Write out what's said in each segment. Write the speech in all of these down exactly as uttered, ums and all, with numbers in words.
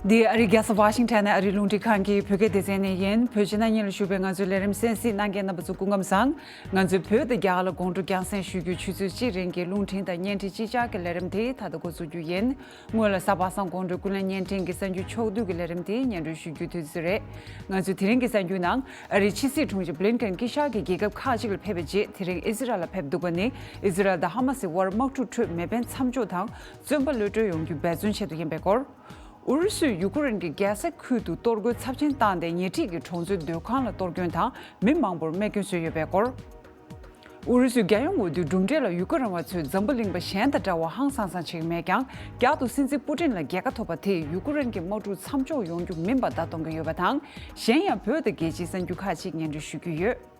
འདི་ཨ་རིའི་རྒྱལ་ས་ཝ་ཤིང་ཊོན་ནས་ཨ་རིའི་རླུང་འཕྲིན་ཁང་གི་བོད་སྐད་སྡེ་ཚན་ནས་ཡིན། བོད་ཕྱི་ནང་གཉིས་ལ་བཞུགས་པའི་ང་ཚོའི་ལས་རིམ་གསན་གཟིགས་གནང་མཁན་རྣམ་པ་ཚོ་སྐུ་ཁམས་བཟང་། ང་ཚོས་བོད་དང་རྒྱ་གར་ལ་དགོང་དྲོ་རྒྱང་སྲིང་ཞུ་རྒྱུའི་ཆུ་ཚོད་གཅིག་རིང་གི་རླུང་འཕྲིན་དང་བརྙན་འཕྲིན་གཅིག་ཆར་གྱི་ལས་རིམ་དེ་ད་ལྟ་འགོ་འཛུགས་རྒྱུ་ཡིན། སྔོན་ལ་གཟའ་པ་སངས་དགོང་དྲོའི་ཀུན་གླེང་བརྙན་འཕྲིན་གྱི་གསར་འགྱུར་ཕྱོགས་བསྡུས་ཀྱི་ལས་རིམ་དེ་སྙན་སྒྲོན་ཞུ་རྒྱུའི་དུས་ཚོད་རེད། ང་ཚོས་དེ་རིང་གི་གསར་འགྱུར་ནང་ཨ་རིའི་ཕྱི་སྲིད་དྲུང་ཆེ་བྷི་ལིན་ཀེན་དཀྱིལ་ཤར་གྱི་རྒྱལ་ཁབ་ཁག་ཅིག་ལ་ཕེབས་པའི་རྗེས་དེ་རིང་ཨི་ཟི་རལ་ལ་ཕེབས་འདུག་པ་ནི་ཨི་ཟི་རལ་དང་ཧ་མ་སི་དབར་དམག་འཁྲུག་ཁྲོད་མེ་འཕེན་མཚམས་འཇོག་དང་བཙོན་པ་གློད་གྲོལ་ཡོང་རྒྱུ་འབད་བརྩོན་ཆེད་དུ་ཡིན་པའི་སྐོར། ཨུ་རུ་སུས་ཡུ་ཀེ་རེན་གྱི་རྒྱལ་ས་ཁུལ་དུ་གཏོར་རྒོལ་ཚབས་ཆེན་བཏང་སྟེ་ཉེ་འཁྲིས་ཀྱི་གྲོང་ཚོའི་སྡོད་ཁང་ལ་གཏོར་སྐྱོན་དང་མི་མང་པོར་རྨས་སྐྱོན་བཟོས་ཡོད་པའི་སྐོར། ཨུ་རུ་སུའི་རྒྱལ་ཡོངས་འོས་བསྡུའི་གྲུབ་འབྲས་ལ་ཡུ་ཀེ་རེན་བ་ཚོས་འཛམ་བུ་གླིང་པ་གཞན་དང་འདྲ་བར་ཧང་སང་སང་བྱེད་ཀྱི་མེད་ཀྱང་། བསྐྱར་དུ་སྲིད་འཛིན་པུ་ཏིན་ལ་རྒྱལ་ཁ་ཐོབ་པ་དེས་ཡུ་ཀེ་རེན་གྱི་དམག་འཁྲུག་མཚམས་འཇོག་ཡོང་རྒྱུ་མིན་པ་བརྡ་གཏོང་གི་ཡོད་པ་དང་། གཞན་ཡང་བོད་དང་རྒྱལ་སྤྱིའི་གསར་འགྱུར་ཁག་ཅིག་སྙན་སྒྲོན་ཞུ་རྒྱུ་ཡོད།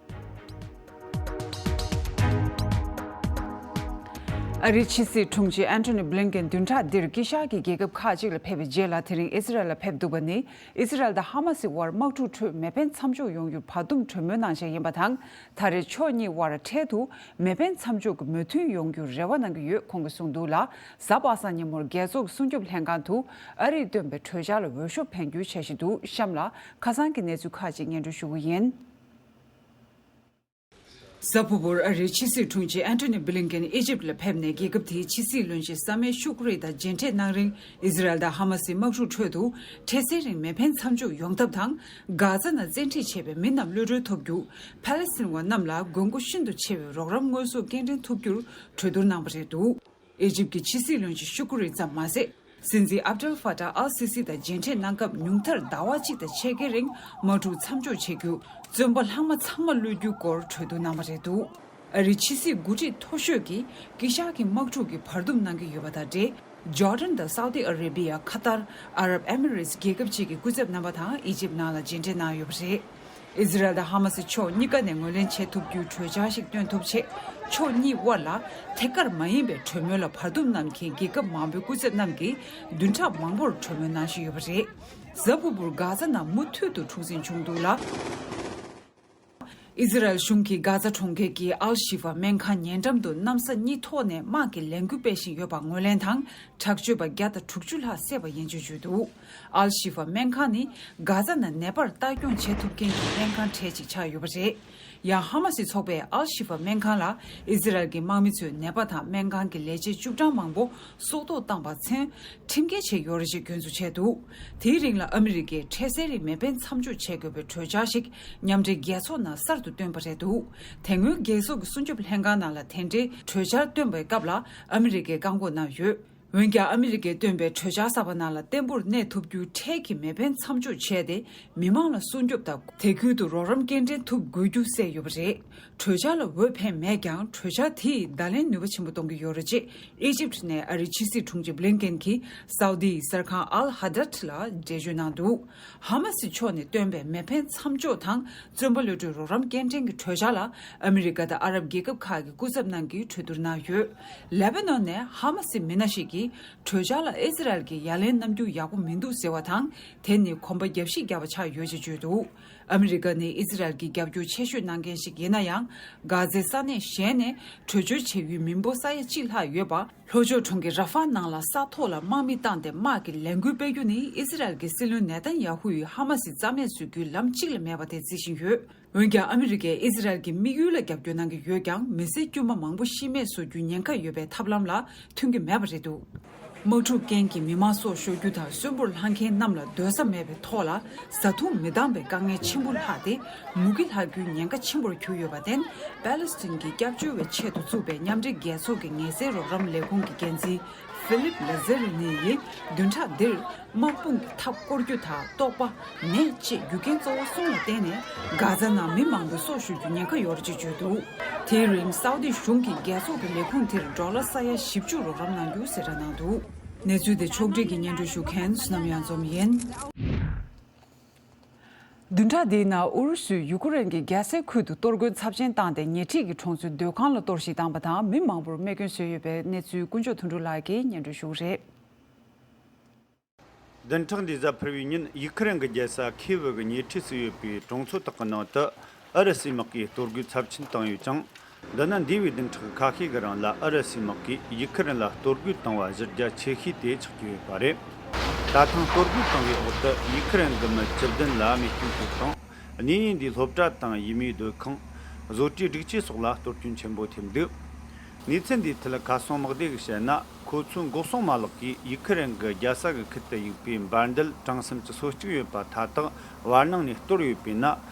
ཨ་རིའི་ཕྱི་སྲིད་དྲུང་ཆེ་ཨན་ཐོ་ནི་བྷི་ལིན་ཀེན་བདུན་ཕྲག་འདིར་དཀྱིལ་ཤར་གྱི་རྒྱལ་ཁབ་ཁག་ཅིག་ལ་ཕེབས་པའི་རྗེས་ལ། དེ་རིང་ཨི་ཟི་རལ་ལ་ཕེབས་འདུག་པ་ནི་ཨི་ཟི་རལ་དང་ཧ་མ་སི་དབར་དམག་འཁྲུག་ཁྲོད་མེ་འཕེན་མཚམས་འཇོག་ཡོང་རྒྱུར་བར་འདུམ་གྲོས་མོལ་གནང་འཆར་ཡིན་པ་དང་། ད་རེས་ཕྱོགས་གཉིས་དབར་འཕྲལ་དུ་མེ་འཕེན་མཚམས་འཇོག་གི་མོས་མཐུན་ཡོང་རྒྱུར་རེ་བ་གནང་གི་ཡོད། ཁོང་གིས་གསུངས་འདུག་ལ། གཟའ་པ་སངས་ཉིན་མོར་རྒྱལ་ཚོགས་ཀྱི་སྲུང་སྐྱོབ་ལྷན་ཁང་དུ་ཨ་རིས་བཏོན་པའི་གྲོས་འཆར་ལ་འོས་ཤོག་འཕེན་རྒྱུའི་འཆར་གཞི་འདུག་གཤམ་ལ་ཁ་སང་གི་གནས་ཚུལ་ཁག་ཅིག་སྙན་སྒྲོན་ཞུ་གི་ཡིན། གཟའ་ཕུར་བུར་ཨ་རིའི་ཕྱི་སྲིད་དྲུང་ཆེ་ཨན་ཐོ་ནི་བྷི་ལིན་ཀེན་ཨི་ཇིབ་ལ་ཕེབས་ནས། རྒྱལ་ཁབ་དེའི་ཕྱི་སྲིད་བློན་ཆེན་ས་མེ་ཤུ་ཀུ་རི་དང་མཇལ་འཕྲད་གནང་རིང་། ཨི་ཟི་རལ་དང་ཧ་མ་སིའི་དམག་འཁྲུག་ཁྲོད་དུ་འཕྲལ་སེལ་རིང་མེ་འཕེན་མཚམས་འཇོག་ཡོང་ཐབས་དང་། གྷ་ཛ་ནང་བཙན་ཁྲིད་བྱས་པའི་མི་རྣམས་གློད་གྲོལ་ཐོབ་རྒྱུ། ཕ་ལེ་སི་ཐན་བ་རྣམས་ལ་དགོས་མཁོ་ཤིན་ཏུ་ཆེ་བའི་རོགས་རམ་དངོས་ཟོག་སྐྱེལ་འདྲེན་ཐུབ་རྒྱུར་གྲོས་བསྡུར་གནང་བ་རེད་འདུག་ཨི་ཇིབ་ཀྱི་ཕྱི་སྲིད་བློན་ཆེན་ཤུ་ཀུ་རི་ཙམ་མ་ཟད། སྲིད་འཛིན་ཨབ་ཏལ་ཧྥ་ཏཱ་ཨལ་སི་སི་དང་མཇལ་འཕྲད་གནང་སྐབས། ཉུང་མཐར་ཟླ་བ་གཅིག་དང་ཕྱེད་ཀའི་རིང་དམག་འཁྲུག་མཚམས་འཇོག་བྱེད་རྒྱུ། བཙོན་པ་ལྷག་མ་ཚང་མ་གློད་རྒྱུའི་སྐོར་གྲོས་བསྡུར་གནང་བ་རེད་འདུག་ཨ་རིའི་ཕྱི་སྲིད་འགོ་ཁྲིད་མཐོ་ཤོས་ཀྱིས་དཀྱིལ་ཤར་གྱི་དམག་འཁྲུག་གི་བར་འདུམ་གནང་གི་ཡོད་པ་དང་འབྲེལ། ཇོར་ཌན་དང་སའུ་ཏི་ཨ་རེ་བི་ཡ། ཁ་ཏར། ཨ་རབ་ཨེ་མི་རེ་ཊི་རྒྱལ་ཁབ་ཅིག་གི་སྐུ་ཚབ་རྣམ་པ་དང་ཨི་ཇིབ་ནང་ལ་མཇལ་འཕྲད་གནང་ཡོད་པ་རེད། ཨི་ཟི་རལ་དང་ཧ་མ་སི་ཕྱོགས་གཉིས་ཀ་ནས་ངོས་ལེན་བྱེད་ཐུབ་རྒྱུའི་གྲོས་འཆར་ཞིག་བཏོན་ཐུབ་ཆེད། ཕྱོགས་གཉིས་དབར་ལ་ཐད་ཀར་མ་ཡིན་པའི་གྲོས་མོལ་ལ་བར་འདུམ་གནང་མཁན་རྒྱལ་ཁབ་མང་པོའི་སྐུ་ཚབ་རྣམས་ཀྱིས་བདུན་ཕྲག་མང་པོར་གྲོས་མོལ་གནང་བཞིན་ཡོད་པ་རེད། གཟའ་ཕུར་བུར་གྷ་ཛ་ནང་མུ་མཐུད་དུ་འཁྲུག་ཟིང་བྱུང་འདུག་ལ། ཨི་ཟི་རལ་གཞུང་གིས་གྷ་ཛ་གྲོང་ཁྱེར་གྱི་ཨལ་ཤི་ཧྥ་སྨན་ཁང་ཉེ་འགྲམ་དུ་གནམ་ས་གཉིས་ཐོག་ནས་དམག་གི་ལས་འགུལ་སྤེལ་བཞིན་ཡོད་པར་ངོས་ལེན་དང་། དྲག་སྤྱོད་པ་བརྒྱ་དང་དྲུག་ཅུ་ལྷག་བསད་པ་ཡིན་ཅེས་བརྗོད་འདུག་ཨལ་ཤི་ཧྥ་སྨན་ཁང་ནི་གྷ་ཛ་ནང་ནད་པར་ལྟ་སྐྱོང་བྱེད་ཐུབ་མཁན་གྱི་སྨན་ཁང་གྲས་ཅིག་ཆགས་ཡོད་པ་རེད། ཡང་ཧ་མ་སི་ཚོགས་པས་ཨལ་ཤི་ཧྥ་སྨན་ཁང་ལ་ཨི་ཟི་རལ་གྱི་དམག་མི་ཚོས་ནད་པ་དང་སྨན་ཁང་གི་ལས་བྱེད་བཅུ་གྲངས་མང་པོ་སྲོག་ཐོག་བཏང་བར་མཚོན། ཁྲིམས་འགལ་བྱས་ཡོད་རེད་ཅེས་སྐྱོན་འཛུགས་བྱས་འདུག་དེའི་རིང་ལ་ཨ་མི་རི་ཀས་འཕྲལ་སེལ་རིང་མེ་འཕེན་མཚམས་འཇོག་བྱེད་དགོས་པའི་གྲོས་འཆར་ཞིག་མཉམ་འབྲེལ་རྒྱལ་ཚོགས་ནང་གསར་དུ་བཏོན་པ་རེད་འདུག་དེ་སྔོན་རྒྱལ་ཚོགས་ཀྱི་སྲུང་སྐྱོབ་ལྷན་ཁང་ནང་ལ་དེ་འབྲེལ་གྲོས་འཆར་བཏོན་པའི་སྐབས་ལ་ཨ་མི་རི་ཀས་བཀག་འགོག་གནང་ཡོད། འོན་ཀྱང་ཨ་མི་རི་ཀས་བཏོན་པའི་གྲོས་འཆར་གསར་པ་ནང་ལ་བརྟན་པོར་གནས་ཐུབ་རྒྱུའི་འཕྲལ་གྱི་མེ་འཕེན་མཚམས་འཇོག་བྱས་ཏེ། མི་མང་ལ་སྲུང་སྐྱོབ་དང་དེ་ཁུལ་དུ་རོགས་རམ་སྐྱེལ་འདྲེན་ཐུབ་དགོས་རྒྱུ་གསལ་ཡོད་པ་རེད། གྲོས་འཆར་ལ་འོས་འཕེན་མེད་ཀྱང་། གྲོས་འཆར་དེས་བརྡ་ལན་ནུས་པ་ཆེན་པོ་གཏོང་གི་ཡོད་རེད་ཅེས་ཨི་ཇིབ་ནས་ཨ་རིའི་ཕྱི་སྲིད་དྲུང་ཆེ་བྷི་ལིན་ཀེན་གྱིས་སའུ་དིའི་གསར་ཁང་ཨལ་ཧ་དར་ལ་འགྲེལ་བརྗོད་གནང་འདུག་ཧ་མ་སི་ཕྱོགས་ནས་བཏོན་པའི་མེ་འཕེན་མཚམས་འཇོག་དང་བཙོན་པ་གློད་གྲོལ་རོགས་རམ་སྐྱེལ་འདྲེན་གྱི་གྲོས་འཆར་ལ་ཨ་མི་རི་ཀ་དང་ཨ་རབ་རྒྱལ་ཁབ་ཁག་གི་སྐུ་ཚབ་རྣམས་ཀྱིས་གྲོས་བསྡུར་གནང་ཡོད། ལེ་བྷ་ནོན་ནས་ཧ་མ་སི་མི་སྣ་ཞིག་གིས། གྲོས་འཆར་ལ་ཨི་ཟི་རལ་གྱི་ཡ་ལན་གནང་རྒྱུ་ཡག་པོ་མི་འདུག་ཟེར་བ་དང་། དེ་ནི་གོམ་པ་རྒྱབ་བཤིག་བརྒྱབ་པ་ཆགས་ཡོད་ཅེས་བརྗོད་འདུག་ཨ་མི་རི་ཀ་ནི་ཨི་ཟི་རལ་གྱི་རྒྱབ་སྐྱོར་ཆེ་ཤོས་གནང་མཁན་ཞིག་ཡིན་ན་ཡང་། གྷ་ཛའི་ས་གནས་གཞན་ནས་བྲོས་བྱོལ་བྱེད་ཡུལ་མི་འབོར་ས་ཡ་གཅིག་ལྷག་ཡོད་པ། ལྷོ་ཕྱོགས་གྲོང་ཁྱེར་ར་ཧྥ་ནང་ལ་ས་ཐོག་ལ་དམག་མི་བཏང་སྟེ་དམག་གི་ལས་འགུལ་སྤེལ་རྒྱུ་ནི་ཨི་ཟི་རལ་གྱི་སྲིད་བློན་ནེ་ཐན་ཡ་ཧུ་ཡིས་ཧ་མ་སི་རྩ་མེད་བཟོ་རྒྱུའི་ལམ་གཅིག་ལས་མེད་པ་དེ་བརྩི་བཞིན་ཡོད། འོན་ཀྱང་ཨ་མི་རི་ཀས་ཨི་ཟི་རལ་གྱི་དམིགས་ཡུལ་ལ་རྒྱབ་སྐྱོར་གནང་གི་ཡོད་ཀྱང་། མི་སེར་དཀྱུས་མ་མང་པོ་ཤི་རྨས་བཟོ་རྒྱུའི་ཉེན་ཁ་ཡོད་པའི་ཐབས་ལམ་ལ་མཐུན་གྱི་མེད་པ་རེད་འདུག་དམག་འཁྲུག་རྐྱེན་གྱིས་མི་མང་སྲོག་ཤོར་རྒྱུ་དང་། གསོན་པོར་ལྷག་མཁན་རྣམས་ལ་སྡོད་ས་མེད་པའི་ཐོག་ལ། བཟའ་འཐུང་མི་འདང་བའི་དཀའ་ངལ་ཆེན་པོ་ལྷག་སྟེ། མུ་གེ་ལྷག་རྒྱུའི་ཉེན་ཁ་ཆེན་པོར་གྱུར་ཡོད་པར་བརྟེན། པ་ལི་སི་ཐན་གྱི་སྐྱབས་བཅོལ་བའི་ཆེད་དུ་བཙུགས་པའི་མཉམ་འབྲེལ་རྒྱལ་ཚོགས་ཀྱི་ངལ་སེལ་རོགས་རམ་ལས་ཁུངས་ཀྱི་འགན་འཛིན། ཧྥི་ལིབ་ལ་ཛེ་རི་ནི་ཡིས་བདུན་ཕྲག་འདིར་དམག་དཔུང་གི་འཐབ་བསྐོར་རྒྱུ་དང་། ལྟོགས་པ། ནད་བཅས་རྒྱུ་རྐྱེན་གཙོ་བོ་གསུམ་ལ་བརྟེན་ནས་གྷ་ཛ་ནང་མི་མང་པོ་སྲོག་ཤོར་རྒྱུའི་ཉེན་ཁ་ཡོད་རེད་ཅེས་བརྗོད་འདུག་དེའི་རིང་སའུ་དི་གཞུང་གིས་རྒྱལ་ཚོགས་ཀྱི་ལས་ཁུངས་དེར་ཌོ་ལར་ས་ཡ་བཞི་བཅུ་རོགས་རམ་གནང་རྒྱུ་གསལ་བསྒྲགས་གནང་འདུག་གནས་ཚུལ་དེ་ཕྱོགས་སྒྲིག་གིས་སྙན་སྒྲོན་ཞུ་མཁན་བསོད་ནམས་གཡང་འཛོམས་ཡིན། བདུན་ཕྲག་འདིའི་ནང་ཨུ་རུ་སུས་ཡུ་ཀེ་རེན་གྱི་རྒྱལ་སའི་ཁུལ་དུ་གཏོར་རྒོལ་ཚབས་ཆེན་བཏང་སྟེ། ཉེ་འཁྲིས་ཀྱི་གྲོང་ཚོའི་སྡོད་ཁང་ལ་གཏོར་བཤིག་བཏང་པ་དང་། མི་མང་པོར་རྨས་སྐྱོན་བཟོས་ཡོད་པའི་གནས་ཚུལ་དཀོན་མཆོག་དོན་གྲུབ་ལགས་ཀྱིས་སྙན་སྒྲོན་ཞུ་གི་རེད། བདུན་ཕྲག་འདིའི་གཟའ་ཕུར་བུའི་ཉིན་ཡུ་ཁི་རན་གྱི་རྒྱལ་ས་ཁིའེ་ཝི་གི་ཉེ་འཁྲིས་སུ་ཡོད་པའི་གྲོང་ཚོ་དག་གི་ནང་དུ་ཨུ་རུ་སུའི་དམག་གིས་གཏོར་རྒོལ་ཚབས་ཆེན་བཏང་ཡོད་ཅིང་། འདི་ནི་འདས་པའི་བདུན་ཕྲག་ཁ་ཤས་ཀྱི་རིང་ལ་ཨུ་རུ་སུའི་དམག་གིས་ཡུ་ཁི་རན་ལ་གཏོར་རྒོལ་བཏང་བ་གཞི་རྒྱ་ཆེ་ཤོས་དེ་ཆགས་ཀྱི་ཡོད་པ་རེད། ད་ཐེངས་གཏོར་རྒོལ་བཏང་བའི་འོག་ཏུ་ཡུ་ཁི་རན་གྱི་མི་བཅུ་བདུན་ལ་རྨས་སྐྱོན་ཐེབས་དང་། གནས་ཡུལ་འདིའི་སློབ་གྲྭ་དང་ཡུལ་མིའི་སྡོད་ཁང་། བཟོ་གྲྭའི་སྒྲིག་ཆས་སོགས་ལ་གཏོར་སྐྱོན་ཆེན་པོ་ཐེབས་འདུག་གནས་ཚུལ་འདིའི་ཐད་ཁ་སང་དམག་སྡེ་གིས་བཤད་ན། ཁོ་ཚོའི་འགོག་སྲུང་མ་ལག་གིས་ཡུ་ཁི་རན་གྱི་རྒྱལ་ས་གི་ཁུལ་དུ་ཡིག་པའི་འབར་མདེལ་གྲངས་སུམ་ཅུ་སོ་གཅིག་ཡོད་པ་མཐའ་དག་བར་སྣང་ནས་གཏོར་ཡོད་པས་ན།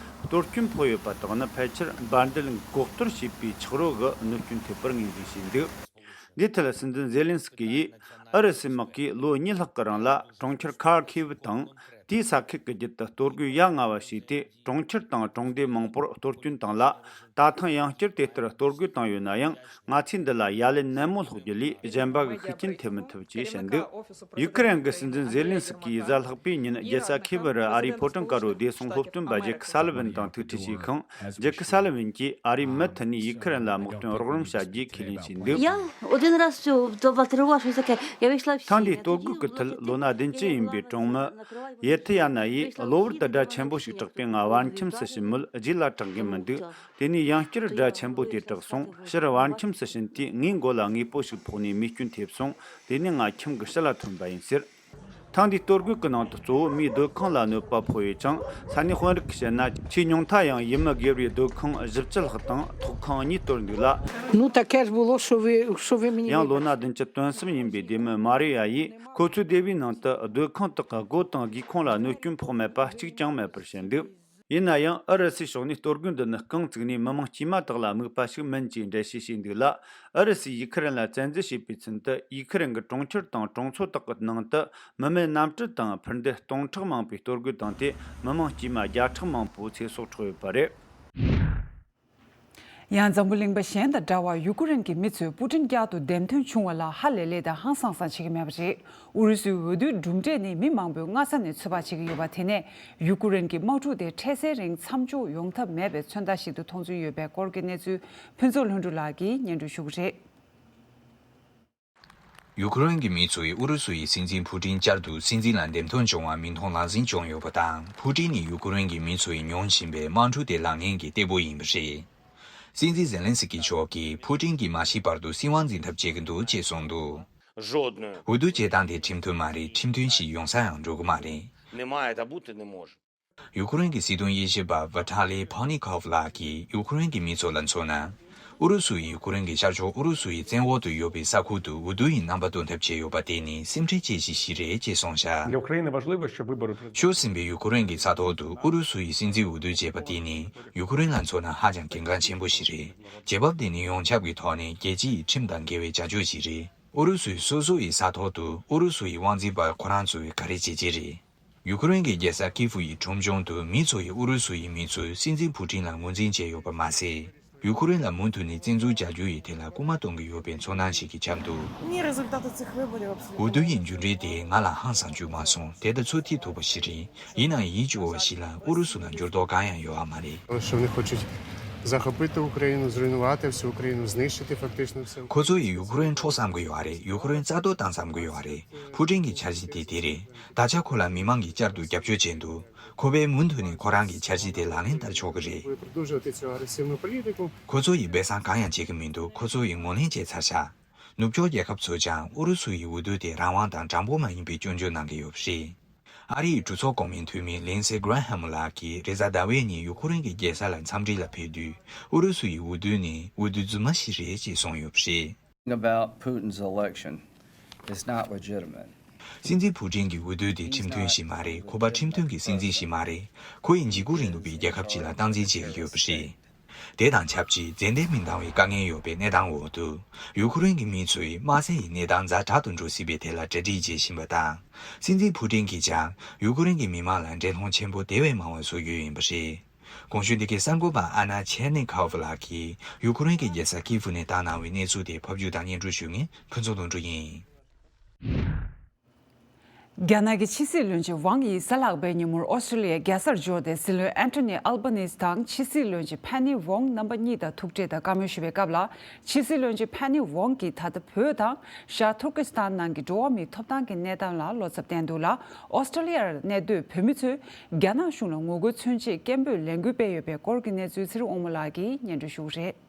གཏོར་སྐྱོན་ཕོག་ཡོད་པ་དག་ནི་ཕལ་ཆེར་འབར་མདེལ་འགོག་གཏོར་བྱས་པའི་ཆག་རོ་གིས་གནོད་སྐྱོན་ཐེབས་པར་ངོས་འཛིན་བྱས་འདུག་འདིའི་ཐད་སྲིད་འཛིན་ཛེ་ལིན་སི་ཀི་ཡིས། ཨུ་རུ་སུའི་དམག་གིས་ལོ་གཉིས་ལྷག་གི་རིང་ལ་གྲོང་ཁྱེར་ཁར་ཁེ་ཝི་དང་། དེའི་ས་ཁུལ་གྱི་རྒྱུད་དུ་གཏོར་རྒོལ་ཡ་ང་བ་བྱས་ཏེ། གྲོང་ཁྱེར་དང་གྲོང་སྡེ་མང་པོར་གཏོར་སྐྱོན་བཏང་ལ། ད་ཐེངས་ཡང་བསྐྱར་དེ་ལྟར་གཏོར་རྒོལ་བཏང་ཡོད་ན་ཡང་། ང་ཚོས་འདི་ལ་ཡ་ལན་ནན་མོ་སློག་རྒྱུ་ལས་གཞན་པ་གི་ཤུགས་རྐྱེན་ཐེབས་མི་ཐུབ་ཅེས་བཤད་འདུག་ཡུ་ཁི་རན་གྱི་སྲིད་འཛིན་ཛེ་ལིན་སི་ཀི་ཡིས་གཟའ་ལྷག་པའི་ཉིན་རྒྱལ་ས་ཁེ་ཝི་རུ་ཨ་རིའི་ཕོ་བྲང་དཀར་པོའི་བདེ་སྲུང་སློབ་སྟོན་པ་ཇེ་ཁི་སཱ་ལི་ཝན་དང་ཐུག་འཕྲད་བྱས་ཤིང་། ཇེ་ཁི་སཱ་ལི་ཝན་གྱིས་ཨ་རིའི་མུ་མཐུད་ནས་ཡུ་ཁི་རན་ལ་དམག་དོན་རོགས་རམ་བྱ་རྒྱུའི་ཁས་ལེན་བྱས་འདུག Я один раз всё, два, три раза всё-таки я вышла в ཐེངས་འདིའི་གཏོར་རྒོལ་གྱི་ཐད་ལོ་ན་བདུན་ཅུ་ཡིན་པའི་གྲོང་མི་ཡེ་ཐི་ཡ་ན་ཡིས། གློ་བུར་དུ་སྒྲ་ཆེན་པོ་ཞིག་གྲགས་པས། ང་བར་ཁྱིམ་སུ་ཕྱིན་མོད་རྗེས་ལ་གྲག་གི་མི་འདུག་དེ་ནས་ཡང་བསྐྱར་སྒྲ་ཆེན་པོ་དེ་གྲགས་སོང་། ཕྱིར་བར་ཁྱིམ་སུ་ཕྱིན་དུས། ངའི་མགོ་ལ་དངོས་པོ་ཞིག་ཕོག་ནས་རྨས་སྐྱོན་ཐེབས་སོང་། དེ་ནས་ང་ཁྱིམ་གྱི་ཕྱི་ལ་ཐོན་པ་ཡིན་ཟེར། ཐེངས་འདིའི་གཏོར་རྒོལ་གྱི་ནང་དུ་གཙོ་བོ་མིའི་སྡོད་ཁང་ལ་གནོད་པ་ཕོག་ཡོད་ཅིང་། ས་གནས་དཔོན་རིགས་ཀྱིས་བཤད་ན། ཆེས་ཉུང་མཐའ་ཡང་ཡུལ་མི་སྒེར་བའི་སྡོད་ཁང་བཞི་བཅུ་ལྷག་དང་ཐོག་ཁང་གཉིས་གཏོར་འདུག་ལ། Ну, таке ж було, що ви, що ви мені ཡང་ལོ་ན་བདུན་ཅུ་དོན་གསུམ་ཡིན་པའི་བདེ་མོ་མ་རི་ཡ་ཡིས། ཁོ་ཚོའི་སྡེ་བའི་ནང་དུ་སྡོད་ཁང་དག་གི་སྒོ་དང་སྒེའུ་ཁུང་ལ་གནོད་སྐྱོན་ཕོག་མེད་པ་གཅིག་ཀྱང་མེད་པར་བཤད་འདུག་ཡིན་ན་ཡང་། ཨུ་རུ་སུའི་ཕྱོགས་ནས་གཏོར་རྒོལ་འདི་ནི་རྐང་བཙུགས་ནས་མི་མང་དཀྱུས་མ་དག་ལ་དམིགས་པ་ཞིག་མིན་ཅེས་འགྲེལ་བཤད་བྱས་འདུག་ལ། ཨུ་རུ་སུས་ཡུ་ཁི་རན་ལ་བཙན་འཛུལ་བྱས་པའི་ཚུན་དུ། ཡུ་ཁི་རན་གྱི་གྲོང་ཁྱེར་དང་གྲོང་ཚོ་དག་གི་ནང་དུ་མི་མེད་གནམ་གྲུ་དང་འཕུར་མདེལ་སྟོང་ཕྲག་མང་པོས་གཏོར་རྒོལ་བཏང་སྟེ། མི་མང་དཀྱུས་མ་བརྒྱ་ཕྲག་མང་པོ་ཚེ་སྲོག་འཕྲོག་ཡོད་པ་རེད། ཡང་འཛམ་བུ་གླིང་པ་གཞན་དང་འདྲ་བར་ཡུ་ཀེ་རེན་གྱི་མི་ཚོས་པུ་ཏིན་བསྐྱར་དུ་འདེམས་ཐོན་བྱུང་བ་ལ་ཧ་ལས་ལས་དང་ཧང་སངས་སངས་བྱེད་ཀྱི་མེད་པ་རེད། ཨུ་རུ་སུའི་འོས་བསྡུའི་གྲུབ་འབྲས་ནི་མི་མང་པོས་སྔ་ས་ནས་ཚོད་དཔག་བྱེད་ཀྱི་ཡོད་པ། དེ་ནས་ཡུ་ཀེ་རེན་གྱི་དམག་འཁྲུག་དེ་འཕྲལ་སེལ་རིང་མཚམས་འཇོག་ཡོང་ཐབས་མེད་པའི་མཚོན་རྟགས་ཤིག་ཏུ་མཐོང་ཚུལ་ཡོད་པའི་སྐོར་གྱི་གནས་ཚུལ་ཕུན་ཚོགས་ལྷུན་གྲུབ་ལགས་ཀྱིས་སྙན་སྒྲོན་ཞུ་གི་རེད། ཡུ་ཀེ་རེན་གྱི་མི་ཚོས་ཨུ་རུ་སུ་ཡི་སྲིད་འཛིན་ཕུ་ཏིན་བསྐྱར་དུ་སྲིད་འཛིན་ལ་འདེམས་ཐོན་བྱུང་བར་མིག་མཐོང་ལག་ཟིན་བྱུང་ཡོད་པ་དང་། ཕུ་ཏིན་ནི་ཡུ་ཀེ་རེན་གྱི་མི་ཚོས་མྱོང་བཞིན་པའི་དམག་འཁྲུག་དེ་ལངས་མཁན་གྱི་སྟེགས་བུ་ཡིན་པ་རེད། སྲིད་འཛིན་ཛེ་ལན་སི་ཀི་མཆོག་གིས་ཕུ་ཏིན་གྱིས་མ་ཤི་བར་དུ་སྲིད་དབང་འཛིན་ཐབས་བྱེད་ཀྱི་འདུག་ཅེས་གསུངས་འདུག་འོས་བསྡུ་བྱེད་སྟངས་དེ་ཁྲིམས་མཐུན་མ་རེད། ཁྲིམས་མཐུན་ཞིག་ཡོང་ས་ཡང་འགྲོ་གི་མ་རེད། Немає та бути не може. ཡུ་ཀེ་རེན་གྱི་སྲིད་དོན་དབྱེ་ཞིབ་པ་ཝི་ཐ་ལི་ཕོ་ནི་ཁོབ་ལགས་ཀྱིས་ཡུ་ཀེ་རེན་གྱི་མི་ཚོ་ལ་མཚོན་ན། ཨུ་རུ་སུ་ཡིས་ཡུ་ཀེ་རེན་གྱི་ཤར་ཕྱོགས་ཨུ་རུ་སུ་ཡི་བཙན་འོག་ཏུ་ཡོད་པའི་ས་ཁུལ་དུ་འོས་བསྡུ་ཡི་རྣམ་པ་སྟོན་ཐབས་བྱས་ཡོད་པ་དེ་ནི་སེམས་ཁྲལ་ཅན་ཞིག་ཞིག་རེད་ཅེས་གསུངས་བཞག Для України важливо, щоб вибори пройшли. ཤོར་ཟིན་པའི་ཡུ་ཀེ་རེན་གྱི་ས་ཐོག་ཏུ་ཨུ་རུ་སུ་ཡིས་སྲིད་འཛིན་འོས་བསྡུ་བྱས་པ་དེ་ནི་ཡུ་ཀེ་རེན་ལ་མཚོན་ན་ཧ་ཅང་གལ་འགངས་ཆེན་པོ་ཞིག་རེད། རྒྱལ་བབ་དེ་ནི་ཡོངས་ཁྱབ་ཀྱི་ཐོག་ནས་རྒྱལ་སྤྱི་ཡི་ཁྲིམས་དང་འགལ་བའི་བྱ་སྤྱོད་ཞིག་རེད། ཨུ་རུ་སུའི་སོ་སོ་ཡི་ས་ཐོག་ཏུ་ཨུ་རུ་སུ་ཡི་དབང་འཛིན་པ་ཁོ་རང་ཚོས་ག་རེ་བྱེད་ཀྱི་རེད། ཡུ་ཀེ་རེན་གྱི་རྒྱལ་ས་ཀི་ཧྥུ་ཡི་ཁྲོམ་གཞུང་དུ་མི་ཚོ་ཡིས་ཨུ་རུ་སུ་ཡི་མི་ཚོས་སྲིད་འཛིན་ཕུ་ཏིན་ལ་ངོས་འཛིན་བྱས་ཡོད་པ་མ་ཟད། ཡུ་ཀེ་རེན་ལ་མུ་མཐུད་ནས་བཙན་འཛུལ་རྒྱག་རྒྱུ་ཡི་ཐད་ལ་སྐུལ་མ་གཏོང་གི་ཡོད་པའི་ཚོར་སྣང་ཞིག་གི་ཁྱབ་འདུག Мені результати цих виборів абсолютно. འོས་བསྡུ་ཡི་མཇུག་འབྲས་དེ་ང་ལ་ཧང་སང་རྒྱུ་མ་སོང་། དེ་ལྟ་ཚོད་ཐིག་ཐུབ་པ་ཞིག་རེད། ཡིན་ནའང་ཡིད་སྐྱོ་བ་ཞིག་ལ་ཨུ་རུ་སུ་ལ་འགྱུར་ལྡོག་གང་ཡང་ཡོད་པ་མ་རེད། Що вони хочуть захопити Україну, зруйнувати всю Україну, знищити фактично все. ཁོ་ཚོ་ཡིས་ཡུ་ཀེ་རེན་འཕྲོག་བསམ་གི་ཡོད་རེད། ཡུ་ཀེ་རེན་རྩ་གཏོར་བཏང་བསམ་གི་ཡོད་རེད། ཕུ་ཏིན་གྱི་འཆར་གཞི་དེ་དེ་རེད། ད་ཆ་ཁོ་ལ་མི་མང་གིས་བསྐྱར་དུ་རྒྱབ་སྐྱོར་བྱས་འདུག་ཁོ་པས་མུ་མཐུད་ནས་ཁོ་རང་གི་འཆར་གཞི་དེ་ལག་ལེན་བསྟར་ཆོག་གི་རེད། Продовжувати цю агресивну політику. ཁོ་ཚོ་ཡིས་སྦས་གསང་གང་ཡང་བྱེད་ཀྱི་མི་འདུག་ཁོ་ཚོ་ཡིས་ངོས་ལེན་བྱས་ཚར་ཤག་ནུབ་ཕྱོགས་རྒྱལ་ཁབ་ཚོས་ཀྱང་ཨུ་རུ་སུ་ཡི་འོས་བསྡུ་དེ་རང་དབང་དང་དྲང་པོ་མ་ཡིན་པའི་སྐྱོན་བརྗོད་གནང་གི་ཡོད་པ་རེད། ཨ་རི་ཡི་གྲོས་ཚོགས་གོང་མའི་འཐུས་མི་ལིན་སེ་གྷ་ར་ཧམ་ལགས་ཀྱིས་རེས་གཟའ་ཟླ་བའི་ཉིན་ཡུ་ཁུ་རེན་གྱི་རྒྱལ་ས་ལ་འཚམས་འདྲི་ལ་ཕེབས་དུས། ཨུ་རུ་སུ་ཡི་འོས་བསྡུ་ནི་འོས་བསྡུ་རྫུན་མ་ཞིག་རེད་ཅེས་གསུངས་ཡོད་པ་རེད། About Putin's election is not legitimate. སྲིད་འཛིན་ཕུ་ཏིན་གྱི་འོས་བསྡུ་དེ་ཁྲིམས་མཐུན་ཞིག་མ་རེད། ཁོ་པ་ཁྲིམས་མཐུན་གྱི་སྲིད་འཛིན་ཞིག་མ་རེད། ཁོ་ཡིས་འཇིགས་སྐུལ་རིང་ལུགས་པའི་རྒྱལ་ཁབ་ཅིག་ལ་སྟངས་འཛིན་བྱེད་ཀྱི་ཡོད་པ་རེད། དེ་དང་ཆབས་ཅིག་མཛད་འདེམས་མི་འདང་བའི་དཀའ་ངལ་ཡོད་པའི་གནས་སྟངས་འོག་ཏུ། ཡུ་ཁུ་རེན་གྱི་མི་ཚོས་དམག་སའི་གནས་སྟངས་ཛ་དྲག་ཏུ་འགྲོ་སྲིད་པའི་ཐད་ལ་གྲ་སྒྲིག་བྱེད་བཞིན་པ་དང་། སྲིད་འཛིན་ཕུ་ཏིན་གྱིས་ཀྱང་ཡུ་ཁུ་རེན་གྱི་མི་མང་ལ་འགྲན་སློང་ཆེན་པོ་དེ་བས་མང་བ་བཟོ་རྒྱུ་ཡིན་པ་རེད། གོང་ཞུས་འདི་གའི་གསར་འགོད་པ་ཨ་ན་ཆེ་ནི་ཁའོ་ལགས་ཀྱིས་ཡུ་ཁུ་རེན་གྱི་རྒྱལ་ས་ཀི་ཧྥུ་ནས་བཏང་གནང་བའི་གནས་ཚུལ་དེ་ཕབ་སྒྱུར་དང་སྙན་སྒྲོན་ཞུ་མཁན་ཕུན་ཚོགས་ལྷུན་གྲུབ་ཡིན། རྒྱ་ནག་གི་ཕྱི་སྲིད་བློན་ཆེན་ཝང་ཡི་གཟའ་ལྷག་པའི་ཉིན་མོར་ཨོ་སི་ཀྲི་ལི་ཡའི་རྒྱལ་སར་འབྱོར་ཏེ། སྲིད་བློན་ཨན་ཐོ་ནི་ཨལ་བྷ་ནིས་དང་ཕྱི་སྲིད་བློན་ཆེན་ཕེ་ནི་ཝོང་རྣམ་པ་གཉིས་དང་ཐུག་འཕྲད་དང་བཀའ་མོལ་ཞུས་པའི་སྐབས་ལ། ཕྱི་སྲིད་བློན་ཆེན་ཕེ་ནི་ཝོང་གིས་ད་ལྟ་བོད་དང་ཤར་ཐུར་ཀི་སི་ཐན་ནང་གི་འགྲོ་བ་མིའི་ཐོབ་ཐང་གི་གནས་སྟངས་ལ་བློ་འཚབ་བསྟན་འདུག་ལ། ཨོ་སི་ཀྲི་ལི་ཡར་གནས་སྡོད་བོད་མི་ཚོས་རྒྱ་ནག་གཞུང་ལ་ངོ་རྒོལ་མཚོན་ཆེད་སྐད་འབོད་ལས་འགུལ་སྤེལ་ཡོད་པའི་སྐོར་གྱི་གནས་ཚུལ་ཚེ་རིང་དབང་མོ་ལགས་ཀྱིས་སྙན་སྒྲོན་ཞུ་གི་རེད།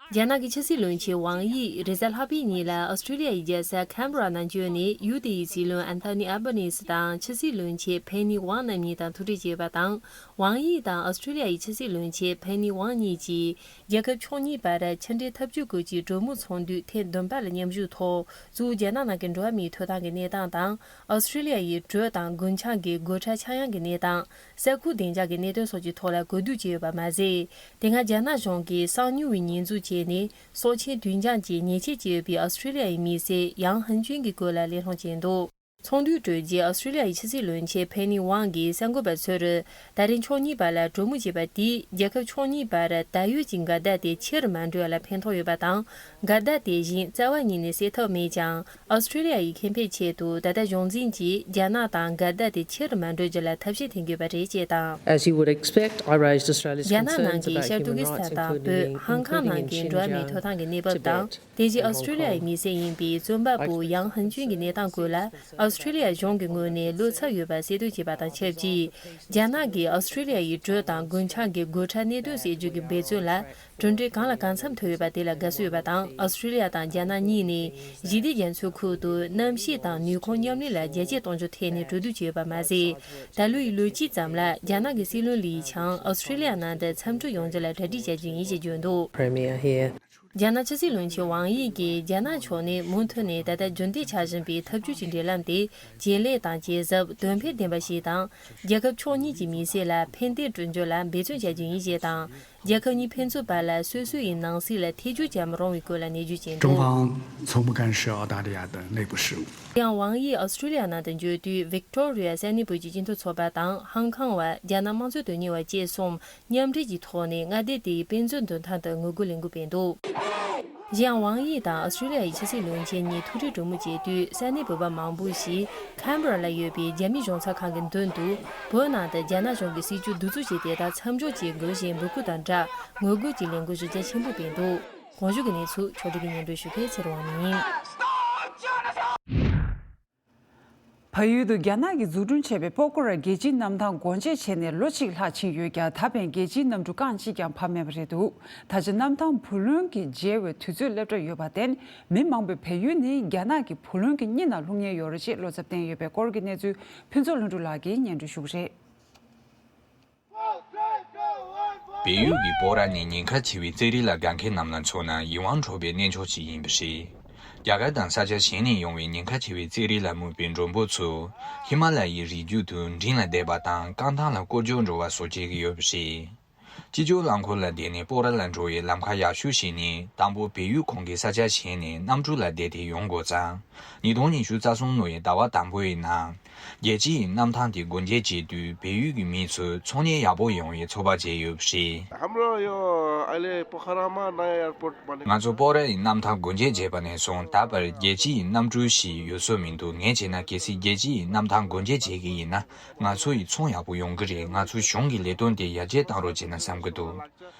རྒྱ་ནག་གི་ཕྱི་སྲིད་བློན་ཆེན་ཝང་དབྱི་རེས་གཟའ་ལྷག་པའི་ཉིན་ལ་ཨོ་སི་ཀྲི་ལི་ཡའི་རྒྱལ་ས་ཁན་བྷ་ར་ནང་བསྐྱོད་ནས་ཡུལ་དེའི་སྲིད་བློན་ཨན་ཐོ་ནི་ཨལ་བྷ་ནི་སི་དང་ཕྱི་སྲིད་བློན་ཆེན་ཕེ་ནི་ཝང་རྣམ་གཉིས་དང་ཐུག་འཕྲད་བྱས་པ་དང་། ཝང་དབྱི་དང་ཨོ་སི་ཀྲི་ལི་ཡའི་ཕྱི་སྲིད་བློན་ཆེན་ཕེ་ནི་ཝང་གཉིས་ཀྱིས། རྒྱལ་ཁབ་ཕྱོགས་གཉིས་བར་ཕྱི་འབྲེལ་འཐབ་ཇུས་སྐོར་གྱི་གྲོས་མོལ་ཚོགས་འདུ་ཐེངས་བདུན་པ་ལ་མཉམ་ཞུགས་ཐོག་གཙོ་བོ་རྒྱ་ནག་ནང་གི་འགྲོ་བ་མིའི་ཐོབ་ཐང་གི་གནས་སྟངས་དང་། ཨོ་སི་ཀྲི་ལི་ཡ་ཡི་བྲོས་དང་རྒུན་ཆང་གི་རྒུན་ཁྲལ་ཆག་ཡང་གི་གནས་སྟངས། ས་ཁུལ་བདེ་འཇགས་ཀྱི་གནད་དོན་སོགས་ཀྱི་ཐོག་ལ་གོ་བསྡུར་བྱས་ཡོད་པ་མ་ཟད། དེ་སྔ་རྒྱ་ནག་གཞུང་གིས་གསང་མྱུལ་བའི་ཉེས་འཛུགས་བྱས་ནས་སྲོག་ཆགས་དུས་འགྱངས་ཀྱི་ཉེས་ཆད་བཅད་ཡོད་པའི་ཨོ་སི་ཀྲི་ལི་ཡ་ཡི་མི་སེར་ཡང་ཧན་ཅུན་གྱི་སྐོར་ལ་གླེང་སློང་བྱས་འདུག་ཚོགས་འདུའི་གྲོས་རྗེས་ཨོ་སི་ཀྲི་ལི་ཡ་ཡི་ཕྱི་སྲིད་བློན་ཆེན་ཕེ་ནི་ཝང་གིས་གསར་འགོད་པ་ཚོར། ད་རིང་ཕྱོགས་གཉིས་བར་ལ་གྲོས་མོལ་བྱས་པ་དེས་རྒྱལ་ཁབ་ཕྱོགས་གཉིས་བར་ད་ཡོད་ཀྱི་འགལ་ཟླ་དེ་ཆེ་རུ་མ་འགྲོ་བ་ལ་ཕན་ཐོགས་ཡོད་པ་དང་། འགལ་ཟླ་དེ་གཞན་རྩ་བ་ཉིད་ནས་སེལ་ཐབས་མེད་ཀྱང་། ཨོ་སི་ཀྲི་ལི་ཡ་ཡི་ཁེ་ཕན་ཆེད་དུ་ད་ལྟ་གཞུང་འཛིན་གྱིས་རྒྱ་ནག་དང་འགལ་ཟླ་དེ་ཆེ་རུ་མ་འགྲོ་རྒྱུ་ལ་ཐབས་ཤེས་འཐེན་དགོས་པ་རེད་ཅེས་དང་། As you would expect, I raised Australia's རྒྱ་ནག་concerns ནང་གི་about ཤར་ཏུར་ཀི་human སི་rights, ཐན་དང་བོད། including in ཧང་ཀང་Xinjiang ནང་གི་འགྲོ་བ་མིའི་ཐོབ་ཐང་གི་གནས་བབ་དང་། Tibet དེ་རྗེས་ཨོ་སི་ཀྲི་ལི་ཡའི་མི་སེར་ཡིན་པའི་རྩོམ་པ་པོ་ཡང་ཧན་ཅུན་གྱི་གནས་སྟངས་སྐོར་ལ་ཨོ་སི་ཀྲི་ལི་ཡ་གཞུང་གི་ངོས་ནས་བློ་འཚབ་ཡོད་པ་གསལ་སྟོན་བྱས་པ་དང་ཆབས་ཅིག་རྒྱ་ནག་གིས་ཨོ་སི་ཀྲི་ལི་ཡ་ཡི་བྲོས་དང་རྒུན་ཆང་གི་རྒུན་ཁྲལ་གནད་དོན་སེལ་རྒྱུ་གི་འབད་བརྩོན་ལ་གྲུབ་འབྲས་གང་ལ་གང་འཚམ་ཐོབ་ཡོད་པ་དེ་ལ་དགའ་བསུ་ཡོད་པ་དང་། ཨོ་སི་ཀྲི་ལི་ཡ་དང་རྒྱ་ནག་གཉིས་ནས་ཞི་བདེ་རྒྱ་མཚོའི་ཁུལ་དུ་གནམ་གཤིས་དང་ནུས་ཁུངས་མཉམ་ལས་ལ་རྒྱ་སྐྱེད་གཏོང་རྒྱུའི་ཐད་ནས་གྲོས་བསྡུར་བྱས་ཡོད་པ་མ་ཟད། ད་ལོའི་ལོ་དཀྱིལ་ཙམ་ལ་རྒྱ་ནག་གི་སྲིད་བློན་ལི་ཁེ་ཆང་ཨོ་སི་ཀྲི་ལི་ཡ་ནང་དུ་འཚམས་འདྲི་ཡོང་རྒྱུ་ལ་གྲ་སྒྲིག་བྱ་རྒྱུ་ཡིན་ཞེས་བརྗོད་འདུག་རྒྱ་ནག་ཕྱི་སྲིད་བློན་ཆེན་ཝང་དབྱི་གིས་རྒྱ་ནག་ཕྱོགས་ནས་མུ་མཐུད་ནས་ད་ལྟ་རྒྱུན་ལྡན་ཆགས་བཞིན་པའི་འཐབ་ཇུས་ཀྱི་འབྲེལ་ལམ་དེ་ཇེ་ལེགས་དང་ཇེ་ཟབ་དོན་ཕན་ལྡན་པ་ཞིག་དང་། རྒྱལ་ཁབ་ཕྱོགས་གཉིས་ཀྱི་མི་སེར་ལ་ཕན་བདེ་བསྐྲུན་རྒྱུ་ལ་འབད་བརྩོན་བྱ་རྒྱུ་ཡིན་ཞེས་དང་། རྒྱལ་ཁབ་གཉིས་ཕན་ཚུན་བར་ལ་སོ་སོ་ཡི་ནང་སྲིད་ལ་ཐེ་བྱུས་བྱ་མི་རུང་བའི་སྐོར་ལ་ནན་བརྗོད་བྱས་འདུག 中方从不干涉澳大利亚的内部事务。 ཡང་ཝང་དབྱི་ཨོ་སི་ཀྲི་ལི་ཡ་ནང་དུ་འབྱོར་དུས་ཝིག་ཏོ་རི་ཡ་ས་གནས་བོད་ཀྱི་སྤྱི་མཐུན་ཚོགས་པ་དང་ཧང་ཀང་བ་རྒྱ་ནག་དམངས་གཙོ་དོན་གཉེར་བ་བཅས་གསུམ་མཉམ་འབྲེལ་གྱི་ཐོག་ནས་མངའ་སྡེ་དེའི་དཔེ་མཛོད་མདུན་ཐང་དུ་ངོ་རྒོལ་ལས་འགུལ་སྤེལ་འདུག་གཞན་ཡང་ཝང་དབྱི་དང་ཨོ་སི་ཀྲི་ལི་ཡ་ཡི་ཕྱི་སྲིད་བློན་ཆེན་གཉིས་ཐུག་འཕྲད་གྲོས་མོལ་བྱས་དུས་ས་གནས་བོད་པ་མང་པོ་ཞིག་ཁན་བྷ་ར་ལ་ཡོད་པའི་རྒྱ་མིའི་གཞུང་ཚབ་ཁང་གི་མདུན་དུ་བོད་ནང་དུ་རྒྱ་ནག་གཞུང་གི་སྲིད་བྱུས་གདུག་རྩུབ་ཅན་དེ་དག་མཚམས་འཇོག་བྱེད་དགོས་ཞེས་འབོད་སྐུལ་དང་སྦྲགས་ངོ་རྒོལ་གྱི་ལས་འགུལ་གཞི་རྒྱ་ཆེན་པོ་སྤེལ་འདུག་གོང་ཞུས་ཀྱི་གནས་ཚུལ་ཕྱོགས་སྒྲིག་གིས་སྙན་སྒྲོན་ཞུ་མཁན་ཚེ་རིང་དབང་མོ་ཡིན། བལ་ཡུལ་དུ་རྒྱ་ནག་གིས་འཛུགས་སྐྲུན་བྱས་པའི་སྤོ་ཀོ་ར་རྒྱལ་སྤྱིའི་གནམ་ཐང་སྒོ་འབྱེད་བྱས་ནས་ལོ་གཅིག་ལྷག་ཕྱིན་ཡོད་ཀྱང་ད་ཕན་རྒྱལ་སྤྱིའི་གནམ་གྲུ་རྐང་གཅིག་ཀྱང་བབས་མེད་པ་རེད་འདུག་ད་ཆ་གནམ་ཐང་བུ་ལོན་གྱིས་འཇལ་བའི་དུས་ཚོད་སླེབས་གྲབས་ཡོད་པར་བརྟེན་མི་མང་པོས་བལ་ཡུལ་ནི་རྒྱ་ནག་གི་བུ་ལོན་གྱི་སྙི་ནང་ལྷུང་ཉེན་ཡོད་རེད་ཅེས་བློ་འཚབ་བསྟན་ཡོད་པའི་སྐོར་གྱི་གནས་ཚུལ་ཕུན་ཚོགས་ལྷུན་གྲུབ་ལགས་ཀྱིས་སྙན་སྒྲོན་ཞུ་གི་རེད། བལ་ཡུལ་གྱི་སྤོག་ར་ནི་ཉེན་ཁ་ཆེ་བའི་རྩེད་རིགས་ལ་དགའ་མཁན་རྣམས་ལ་མཚོན་ན་ཡིད་དབང་འཕྲོག་པའི་གནས་མཆོག་ཅིག་ཡིན་པ་རེད། རྒྱ་གར་དང་ས་ཆ་གཞན་ནས་ཡོང་བའི་ཉེན་ཁ་ཆེ་བའི་རྩེད་རིགས་ལ་མོས་པའི་མགྲོན་པོ་ཚོས་ཧི་མ་ལ་ཡའི་རི་རྒྱུད་དུ་མགྲིན་ལ་བསྡད་པ་དང་རྐང་ཐང་ལ་སྐོར་རྒྱུག་འགྲོ་བ་སོགས་བྱེད་ཀྱི་ཡོད་པ་རེད། སྤྱི་སྤྱོད་རླངས་འཁོར་ལ་བསྡད་ནས་སྤོག་ར་ལ་འགྲོ་བའི་ལམ་ཁ་ཡག་ཤོས་ཤིག་ནི་དང་པོ་བལ་ཡུལ་གོང་གི་ས་ཆ་གཞན་ནས་གནམ་གྲུ་ལ་བསྡད་དེ་ཡོང་དགོས་ཙང་། ཉིས་སྟོང་ཉི་ཤུ་རྩ་གསུམ་ལོའི་ཟླ་བ་དང་པོའི་ནང་། རྒྱལ་སྤྱིའི་གནམ་ཐང་དེ་སྒོ་འབྱེད་བྱས་དུས་བལ་ཡུལ་གྱི་མི་ཚོས་ཚོང་གཉེར་ཡག་པོ་ཡོང་བའི་ཚོད་དཔག་བྱས་ཡོད་པ་རེད། हाम्रो यो अहिले पोखरामा नयाँ एयरपोर्ट बनेको ང་ཚོ་སྤོག་ར་ཡི་གནམ་ཐང་སྒོ་འབྱེད་བྱས་པ་ནས་བཟུང་ད་བར་རྒྱལ་སྤྱིའི་གནམ་གྲུ་ཞིག་ཡོད་སྲོལ་མི་འདུག་ངས་བྱས་ན་གལ་སྲིད་རྒྱལ་སྤྱིའི་གནམ་ཐང་སྒོ་འབྱེད་བྱེད་ཀྱི་ཡིན་ན་ང་ཚོ་ཡི་ཚོང་ཡག་པོ་ཡོང་གི་རེད། ང་ཚོ་གཞུང་གི་ལས་དོན་དེ་ཡར་རྒྱས་གཏང་རོགས་བྱས་ན་བསམ་གྱི་འདུག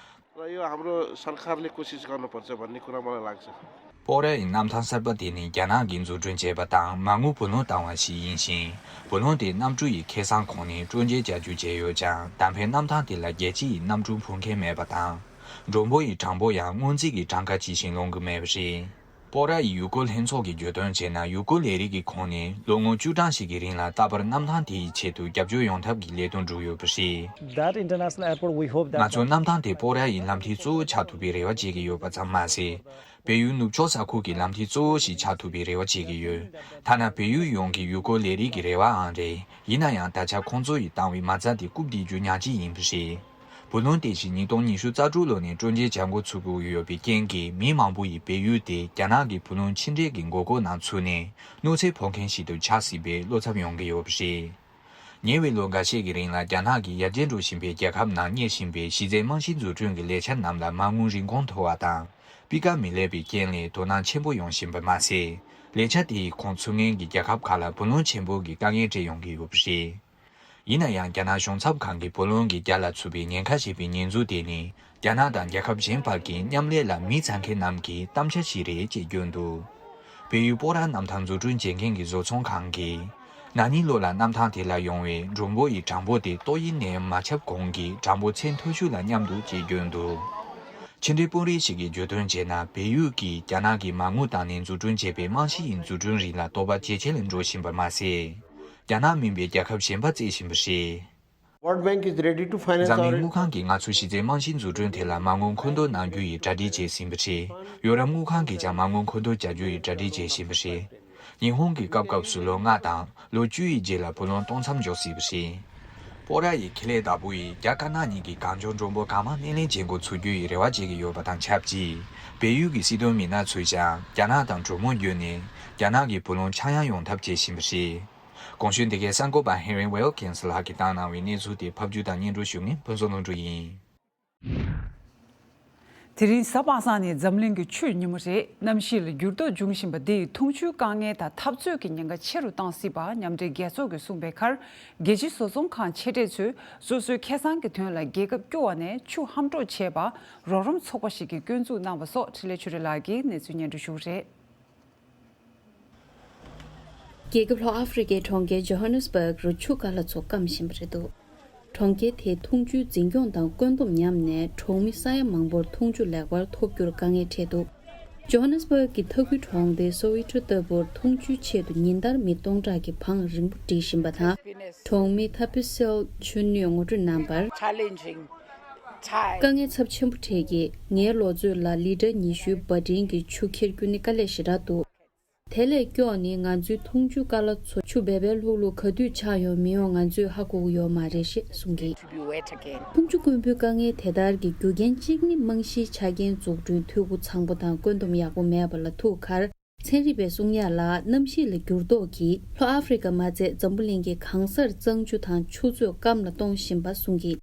र यो हाम्रो सरकारले कोसिस गर्नुपर्छ भन्ने कुरा मलाई लाग्छ। སྤོག་ར་ཡི་གནམ་ཐང་གསར་པ་དེ་ནི་རྒྱ་ནག་གིས་འཛུགས་སྐྲུན་བྱས་པ་དང་མ་དངུལ་བུ་ལོན་བཏང་བ་ཞིག་ཡིན་ཞིང་། བུ་ལོན་དེ་གནམ་གྲུ་ཡི་ཁེ་བཟང་ཁོངས་ནས་སྤྲོད་འཇལ་བྱ་རྒྱུ་བྱས་ཡོད་ཀྱང་ད་ཕན་གནམ་ཐང་དེ་ལ་རྒྱལ་སྤྱི་ཡི་གནམ་གྲུ་འཕུར་མཁན་མེད་པ་དང་། མགྲོན་པོ་ཡི་གྲངས་འབོར་ཡང་སྔོན་རྩིས་ཀྱི་གྲངས་ཀ་ཇི་བཞིན་ལོན་གྱི་མེད་པ་རེད། སྤོག་ར་ཡི་ཡུལ་སྐོར་ལྷན་ཚོགས་ཀྱིས་བརྗོད་དོན་བྱས་ན་ཡུལ་སྐོར་ལས་རིགས་ཀྱི་ཁོངས་ནས་ལོ་ངོ་བཅུ་གྲངས་ཤིག་གི་རིང་ལ་རྟག་པར་གནམ་ཐང་དེ་ཡི་ཆེད་དུ་རྒྱབ་སྐྱོར་ཡོང་ཐབས་ཀྱི་ལས་དོན་བསྒྲུབས་ཡོད་པ་རེད། That international airport, we hope that ང་ཚོ་གནམ་ཐང་དེ་སྤོག་ར་ཡི་ལམ་ཐིག་གཙོ་བོ་ཆགས་ཐུབ་པའི་རེ་བ་བྱེད་ཀྱི་ཡོད་པ་ཙམ་མ་ཟད། བལ་ཡུལ་ནུབ་ཕྱོགས་ས་ཁུལ་གྱི་ལམ་ཐིག་གཙོ་བོ་ཞིག་ཆགས་ཐུབ་པའི་རེ་བ་བྱེད་ཀྱི་ཡོད། ཐ་ན་བལ་ཡུལ་ཡོངས་ཀྱི་ཡུལ་སྐོར་ལས་རིགས་ཀྱི་རེ་བའང་རེད། ཡིན་ན་ཡང་ད་ཆ་ཁོང་ཚོ་ཡིས་བཏང་བའི་མ་རྩ་དེ་རྐུབ་རྡེག་རྒྱུ་ཉག་གཅིག་ཡིན་པ་རེད། བུ་ལོན་དེ་བཞིན་ཉིས་སྟོང་ཉི་ཤུ་རྩ་དྲུག་ལོ་ནས་སྤྲོད་འཇལ་བྱ་འགོ་ཚུགས་དགོས་ཀྱི་ཡོད་པའི་རྐྱེན་གྱིས་མི་མང་པོ་ཡིས་བལ་ཡུལ་དེ་རྒྱ་ནག་གི་བུ་ལོན་ཕྱི་འབྲེལ་གྱི་མགོ་སྐོར་ནང་ཚུད་ནས་གནོད་འཚེ་ཕོག་མཁན་ཞིག་ཏུ་ཆགས་སྲིད་པའི་བློ་འཚབ་ཡོང་གི་ཡོད་པ་རེད། ཉེ་བའི་ལོ་འགའ་ཤས་ཀྱི་རིང་ལ་རྒྱ་ནག་གིས་ཡར་རྒྱས་འགྲོ་བཞིན་པའི་རྒྱལ་ཁབ་ནང་གཉེར་བཞིན་པའི་གཞི་རྩའི་རྨང་གཞི་འཛུགས་སྐྲུན་གྱི་ལས་འཆར་རྣམས་ལ་མ་དངུལ་རིན་གོང་མཐོ་བ་དང་། སྤུས་ཀ་མི་ལེགས་པའི་རྐྱེན་ལས་དོ་སྣང་ཆེན་པོ་ཡོང་བཞིན་པ་མ་ཟད། ལས་འཆར་དེ་ཡི་ཁོངས་ཚུད་མཁན་གྱི་རྒྱལ་ཁབ་ཁག་ལ་བུ་ལོན་ཆེན་པོ་གི་དཀའ་ངལ་འཕྲད་ཡོང་གི་ཡོད་པ་རེད། ཡིན་ན་ཡང་རྒྱ་ནག་གཞུང་ཚབ་ཁང་གི་བུ་ལོན་གྱི་རྒྱ་ལ་ཚུད་པའི་ཉེན་ཁ་ཞེས་པའི་ཉེས་འཛུགས་དེ་ནི་རྒྱ་ནག་དང་རྒྱལ་ཁབ་གཞན་བར་གྱི་མཉམ་ལས་ལ་མི་བཙལ་མཁན་རྣམས་ཀྱི་གཏམ་འཆལ་ཞིག་རེད་ཅེས་བརྗོད་འདུག་བལ་ཡུལ་སྤོག་ར་གནམ་ཐང་འཛུགས་སྐྲུན་བྱེད་མཁན་གྱི་བཟོ་ཚོང་ཁང་གིས། ན་ནིང་ལོ་ལ་གནམ་ཐང་དེ་ལ་ཡོང་བའི་མགྲོན་པོ་ཡི་གྲངས་འབོར་དེ་ཏོག་དབྱིབས་ནད་ཡམས་མ་ཁྱབ་གོང་གི་གྲངས་འབོར་ཚད་མཐོ་ཤོས་ལ་མཉམ་འདུག་ཅེས་བརྗོད་འདུག་ཕྱི་འབྲེལ་དཔོན་རིགས་ཤིག་གིས་བརྗོད་དོན་བྱས་ན། བལ་ཡུལ་གྱིས་རྒྱ་ནག་གིས་མ་དངུལ་བཏང་ནས་འཛུགས་སྐྲུན་བྱས་པའི་རྨང་གཞི་ཡི་འཛུགས་སྐྲུན་རིགས་ལ་དོ་ཕོག་ཇེ་ཆེ་ལ་འགྲོ་བཞིན་པ་མ་ཟད། རྒྱ་ནག་མིན་པའི་རྒྱལ་ཁབ་གཞན་པ་བཙལ་བཞིན་པ་རེད། World Bank is ready to finance འཛམ་གླིང་our དངུལ་ཁང་གིས་ང་ཚོའི་གཞི་རྩའི་རྨང་གཞིའི་འཛུགས་སྐྲུན་དེ་ལ་མ་དངུལ་མཁོ་འདོན་གནང་རྒྱུ་ཡི་གྲ་སྒྲིག་བྱས་ཟིན་པ་རེད། ཡོ་རོབ་དངུལ་ཁང་གིས་ཀྱང་མ་དངུལ་མཁོ་འདོན་བྱ་རྒྱུ་ཡི་གྲ་སྒྲིག་བྱས་ཟིན་པ་རེད། ཉི་ཧོང་གིས་སྐབས་སྐབས་སུ་ལོ་ལྔ་དང་ལོ་བཅུ་ཡི་རྗེས་ལ་བུ་ལོན་གཏོང་མཚམས་འཇོག་སྲིད་པ་རེད། སྤོག་ར་ཡི་ཁེ་ལས་བདག་པོ་ཡིས་རྒྱ་དཀར་ནག་གཉིས་ཀྱི་གངས་ལྗོངས་མགྲོན་པོ་གང་མང་སྣེ་ལེན་བྱེད་འགོ་ཚུགས་རྒྱུའི་རེ་བ་བྱེད་ཀྱི་ཡོད་པ་དང་ཆབས་ཅིག་བལ་ཡུལ་གྱི་སྲིད་དོན་མི་སྣ་ཚོས་ཀྱང་རྒྱ་ནག་དང་གྲོས་མོལ་བརྒྱུད་ནས་རྒྱ་ནག་གི་བུ་ལོན་ཆག་ཡང་ཡོང་ཐབས་བྱེད་བཞིན་པ་རེད། གོང་ཞུས་འདི་གའི་གསར་འགོད་པ་Henry Wilkins ལགས་ཀྱིས་བཏང་གནང་བའི་གནས་ཚུལ་དེ་ཕབ་སྒྱུར་དང་སྙན་སྒྲོན་ཞུ་མཁན་ཕུན་ཚོགས་ལྷུན་གྲུབ་ཡིན། དེ་རིང་གཟའ་པ་སངས་ནི་འཛམ་གླིང་གི་ཆུའི་ཉིན་མོ་རེད། གནམ་གཤིས་ལ་འགྱུར་ལྡོག་འབྱུང་བཞིན་པ་འདིས་འཐུང་ཆུའི་དཀའ་ངལ་དང་འཐབ་རྩོད་ཀྱི་ཉེན་ཁ་ཆེ་རུ་བཏང་སྲིད་པ་མཉམ་འབྲེལ་རྒྱལ་ཚོགས་ཀྱིས་གསུངས་པའི་ཁར། རྒྱལ་སྤྱིའི་བཟོ་ཚོང་ཁང་ཆེ་གྲས་ཚོས་སོ་སོའི་ཁེ་བཟང་གི་དོན་ལ་རྒྱལ་ཁབ་སྐྱོ་བ་ནས་ཆུ་ཧམ་འཕྲོག་བྱས་པར་རོགས་རམ་ཚོགས་པ་ཞིག་གིས་སྐྱོན་འཛུགས་གནང་བ་སོགས་འཕྲིན་ལས་ཆོས་སྒྲོན་ལགས་ཀྱིས་གནས་ཚུལ་སྙན་སྒྲོན་ཞུ་གི་རེད། རྒྱལ་ཁབ་ལྷོ་ཨ་ཧྥེ་རི་ཀའི་གྲོང་ཁྱེར་ཇོ་ཧ་ནེ་སི་བྷག་རུ་ཆུ་ཀ་ལ་ཚོ་སྐམ་བཞིན་པ་རེད་འདུག་གྲོང་ཁྱེར་དེའི་འཐུང་ཆུའི་འཛིན་སྐྱོང་དང་བཀོད་འདོམས་ཉམས་ནས་གྲོང་མི་ས་ཡ་མང་པོར་འཐུང་ཆུ་ལེགས་པར་ཐོབ་རྒྱུར་དཀའ་ངལ་འཕྲད་འདུག་ཇོ་ཧ་ནེ་སི་བྷག་གི་མཐའ་ཁུལ་གྲོང་སྡེ་སོ་ཝི་ཊོ་ལྟ་བུར་འཐུང་ཆུའི་ཆེད་དུ་ཉིན་ལྟར་མི་སྟོང་ཕྲག་གི་བང་རིང་པོ་སྒྲིག་བཞིན་པ་དང་། གྲོང་མི་ཐ་པི་སེལ་ཆུ་ནུས་ངོ་སྤྲོད་གནང་བར། དཀའ་ངལ་ཚབས་ཆེན་པོ་འཕྲད་ཀྱིས། ངའི་ལོ་ཚོད་ལ་ལི་ཊར་ཉི་ཤུའི་འབའ་འབྲིང་གི་ཆུ་འཁྱེར་རྒྱུ་ནི་དཀའ་ལས་ཞེ་དྲག་འདུག་དེ་ལས་སྐྱོ་ནི་ང་ཚོའི་འཐུང་ཆུ་ཀ་ལ་ཚོ་ཆུ་འབེལ་འབེལ་ལྷུག་ལྷུག་ག་དུས་ཆག་ཡོང་མི་ཡོང་ང་ཚོས་ཧ་གོ་གི་ཡོད་མ་རེད་ཞེས་གསུངས་ཀྱིས། འཐུང་ཆུ་དཀོན་པོའི་དཀའ་ངལ་དེ་ལྟར་གྱི་རྒྱུ་རྐྱེན་གཅིག་ནི་རྨང་གཞིའི་ཆ་རྐྱེན་འཛུགས་སྐྲུན་འཐུས་སྒོ་ཚང་པོ་དང་བཀོད་འདོམས་ཡག་པོ་མེད་པ་ལ་ཐུག་ཁར། ཚན་རིག་པས་གསུང་ཡ་ལ་གནམ་གཤིས་ལ་འགྱུར་ལྡོག་གིས་ལྷོ་ཨ་ཧྥེ་རི་ཀ་མ་ཚད་འཛམ་བུ་གླིང་གི་གང་སར་གཙང་ཆུ་དང་ཆུ་མཛོད་སྐམ་ལ་གཏོང་བཞིན་པ་གསུངས་ཀྱིས།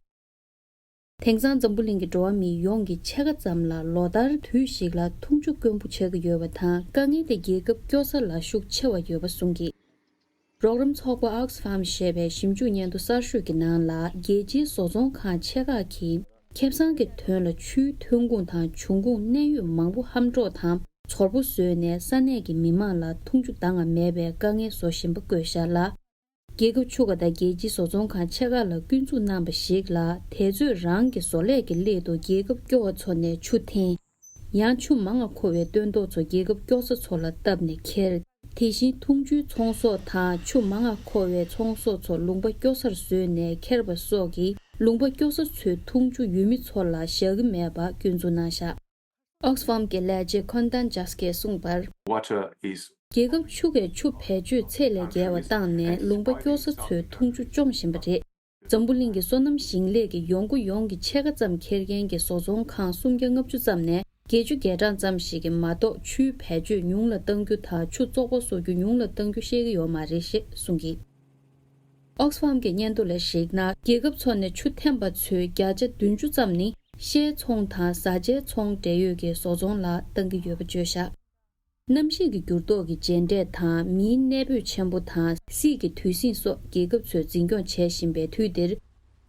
དེང་སང་འཛམ་བུ་གླིང་གི་འགྲོ་བ་མི་ཡོངས་ཀྱི་ཕྱེད་ཀ་ཙམ་ལ་ལོ་ལྟར་དུས་ཤིག་ལ་འཐུང་ཆུ་དཀོན་པོ་ཆགས་ཀྱི་ཡོད་པ་དང་། དཀའ་ངལ་དེ་རྒྱལ་ཁབ་སྐྱོ་ས་ལ་ཤུགས་ཆེ་བ་ཡོད་པ་གསུངས་ཀྱིས། རོགས་རམ་ཚོགས་པ་Oxfam ཞེས་པའི་ཞིབ་འཇུག་སྙན་ཐོ་གསར་ཤོས་ཀྱི་ནང་ལ། རྒྱལ་སྤྱིའི་བཟོ་ཚོང་ཁང་ཆེ་ཁག་གིས་ཁེ་བཟང་གི་དོན་ལ་ཆུའི་ཐོན་ཁུངས་དང་འབྱུང་ཁུངས་གནས་ཡུལ་མང་པོ་ཧམ་འཕྲོག་དང་ཚོར་པོ་བཟོས་ནས་ས་གནས་ཀྱི་མི་མང་ལ་འཐུང་ཆུ་འདང་ང་མེད་པའི་དཀའ་ངལ་བཟོ་བཞིན་པ་བཀོད་བཞག་ལ། རྒྱལ་ཁབ་ཆུ་ཁ་དང་རྒྱལ་སྤྱིའི་བཟོ་ཚོང་ཁང་ཆེ་ཁག་ལ་སྐྱོན་འཛུགས་གནང་བ་ཞིག་ལ། དེ་ཚོས་རང་གི་བཟོ་ལས་ཀྱི་སླད་དུ་རྒྱལ་ཁབ་སྐྱོ་བ་ཚོ་ནས་ཆུ་འཐེན། ཡང་ཆུ་མང་ང་མཁོ་བའི་སྟོན་ཐོག་ཚོ་རྒྱལ་ཁབ་སྐྱོ་ས་ཚོ་ལ་བཏབ་ནས་འཁྱེར། དེ་བཞིན་འཐུང་ཆུའི་ཚོང་ཟོག་དང་ཆུ་མང་ང་མཁོ་བའི་ཚོང་ཟོག་ཚོ་ལུང་པ་སྐྱོ་སར་བཟོས་ནས་འཁྱེར་བ་སོགས་ཀྱིས་ལུང་པ་སྐྱོ་ས་ཚོའི་འཐུང་ཆུ་ཡུལ་མི་ཚོ་ལ་བཞག་གི་མེད་པ་སྐྱོན་འཛུགས་གནང་བཞག Oxfam གྱི་ལས་བྱེད་Kondan Jaske གསུངས་པར། Water is རྒྱལ་ཁབ་ཆུ་ཁའི་ཆུ་བེད་སྤྱོད་ཚད་ལས་བརྒལ་བ་བཏང་ནས་ལུང་པ་སྐྱོ་ས་ཚོའི་འཐུང་ཆུ་བཅོམ་བཞིན་པ་རེད། འཛམ་བུ་གླིང་གི་སོ་ནམ་ཞིང་ལས་ཀྱི་ཡོང་སྒོ་ཡོངས་ཀྱི་ཕྱེད་ཀ་ཙམ་འཁྱེར་མཁན་གྱི་བཟོ་ཚོང་ཁང་སུམ་བརྒྱ་ལྔ་བཅུ་ཙམ་ནས་བརྒྱད་ཅུ་གྱ་གྲངས་ཙམ་ཞིག་གིས་མ་གཏོགས་ཆུའི་བེད་སྤྱོད་ཉུང་ལ་གཏང་རྒྱུ་དང་ཆུ་བཙོག་པ་བཟོ་རྒྱུ་ཉུང་ལ་གཏང་རྒྱུ་ཤེས་ཀྱི་ཡོད་མ་རེད་ཞེས་གསུངས་ཀྱིས། Oxfam གྱི་སྙན་ཐོ་ལ་གཞིགས་ན། རྒྱལ་ཁབ་ཚོ་ནས་ཆུ་འཐེན་པ་ཚོའི་བརྒྱ་ཆ་བདུན་ཅུ་ཙམ་ནི་ཤའི་ཚོང་དང་བཟའ་བཅའི་ཚོང་འབྲེལ་ཡོད་ཀྱི་བཟོ་ཚོང་ལ་གཏང་གི་ཡོད་པ་བརྗོད་བཞག་གནམ་གཤིས་ཀྱི་འགྱུར་ལྡོག་གི་རྗེས་འབྲས་དང་མིའི་གནས་སྤོས་ཆེན་པོ་དང་སྲིད་ཀྱི་དུས་ཟིང་སོགས་རྒྱལ་ཁབ་ཚོས་འཛིན་སྐྱོང་བྱེད་བཞིན་པའི་དུས་འདིར།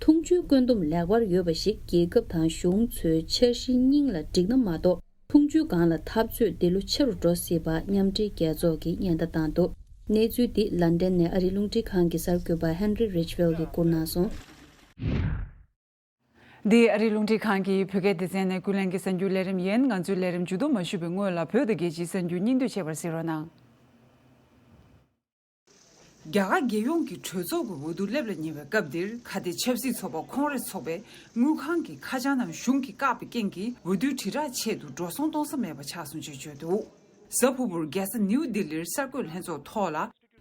འཐུང་ཆུའི་བཀོད་འདོམས་ལེགས་པར་ཡོད་པ་ཞིག་རྒྱལ་ཁབ་དང་གཞུང་ཚོའི་འཆར་གཞི་སྙིང་ལ་འགྲིག་ན་མ་གཏོགས། འཐུང་ཆུའི་སྒང་ལ་འཐབ་རྩོད་འདི་ལོ་ཆེ་རུ་འགྲོ་སྲིད་པ་མཉམ་འབྲེལ་རྒྱལ་ཚོགས་ཀྱིས་ཉེན་བརྡ་བཏང་འདུག་གནས་ཚུལ་འདི་ལན་ཀྲན་ནས་ཨ་རིའི་རླུང་འཕྲིན་ཁང་གི་གསར་འགོད་པ་Henry Ridgwell གིས་བསྐུར་གནང་སོང་། འདི་ཨ་རིའི་རླུང་འཕྲིན་ཁང་གི་བོད་སྐད་སྡེ་ཚན་ནས་ཀུན་གླེང་གི་གསར་འགྱུར་ལས་རིམ་ཡིན། ང་ཚོའི་ལས་རིམ་མཇུག་བསྡོམས་མ་ཞུས་པའི་སྔོན་ལ་བོད་དང་རྒྱལ་སྤྱིའི་གསར་འགྱུར་སྙིང་བསྡུས་བྱས་པར་གཟིགས་རོགས་གནང་། རྒྱ་གར་རྒྱལ་ཡོངས་ཀྱི་གྲོས་ཚོགས་ཀྱི་འོས་བསྡུ་སླེབས་ལ་ཉེ་བའི་སྐབས་འདིར། ཁ་གཏད་ཆབ་སྲིད་ཚོགས་པ་ཁོང་རེས་ཚོགས་པས་དངུལ་ཁང་གི་ཁ་བྱང་རྣམས་གཞུང་གིས་བཀག་པའི་རྐྱེན་གྱིས་འོས་བསྡུའི་དྲིལ་བསྒྲགས་ཆེད་དུ་འགྲོ་སོང་གཏོང་ས་མེད་པ་ཆགས་སོང་ཅེས་བརྗོད་འདུག་གཟའ་ཕུར་བུར་རྒྱལ་ས་ནིའུ་ལྡི་ལིར་གསར་འགོད་ལྷན་ཚོགས་ཐོག་ལ་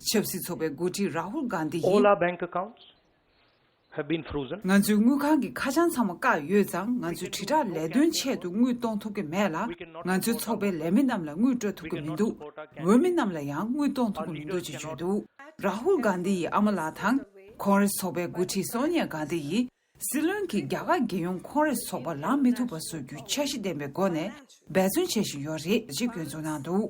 ཆབ་སྲིད་ཚོགས་པའི་འགོ་ཁྲིད་རཱ་ཧུལ་གྷན་དྷི་All ཡིས། Our bank accounts have been frozen. ང་ཚོའི་དངུལ་ཁང་གི་ཁ་བྱང་ཚང་མ་བཀག་ཡོད་ཙང་། ང་ཚོའི་དྲིལ་བསྒྲགས་ལས་དོན་ཆེད་དུ་དངུལ་གཏོང་ཐུབ་ཀྱི་མེད་ལ། ང་ཚོའི་ཚོགས་པའི་ལས་མི་རྣམས་ལ་དངུལ་སྤྲོད་ཐུབ་ཀྱི་མི་འདུག་འོས་མི་རྣམས་ལ་ཡང་དངུལ་གཏོང་ཐུབ་ཀྱི་མི་འདུག་ཅེས་བརྗོད་འདུག་རཱ་ཧུལ་གྷན་དྷི་ཡི་ཨ་མ་ལགས་དང་། ཁོང་རེས་ཚོགས་པའི་འགོ་ཁྲིད་སོ་ནི་ཡ་གྷན་དྷི་ཡིས། སྲིད་བློན་གྱིས་རྒྱ་གར་རྒྱལ་ཡོངས་ཁོང་རེས་ཚོགས་པ་ལངས་མི་ཐུབ་པ་བཟོ་རྒྱུའི་འཆར་གཞི་ལྡན་པའི་སྒོ་ནས་འབད་བརྩོན་བྱེད་བཞིན་ཡོད་རེད་ཅེས་སྐྱོན་འཛུགས་གནང་འདུག་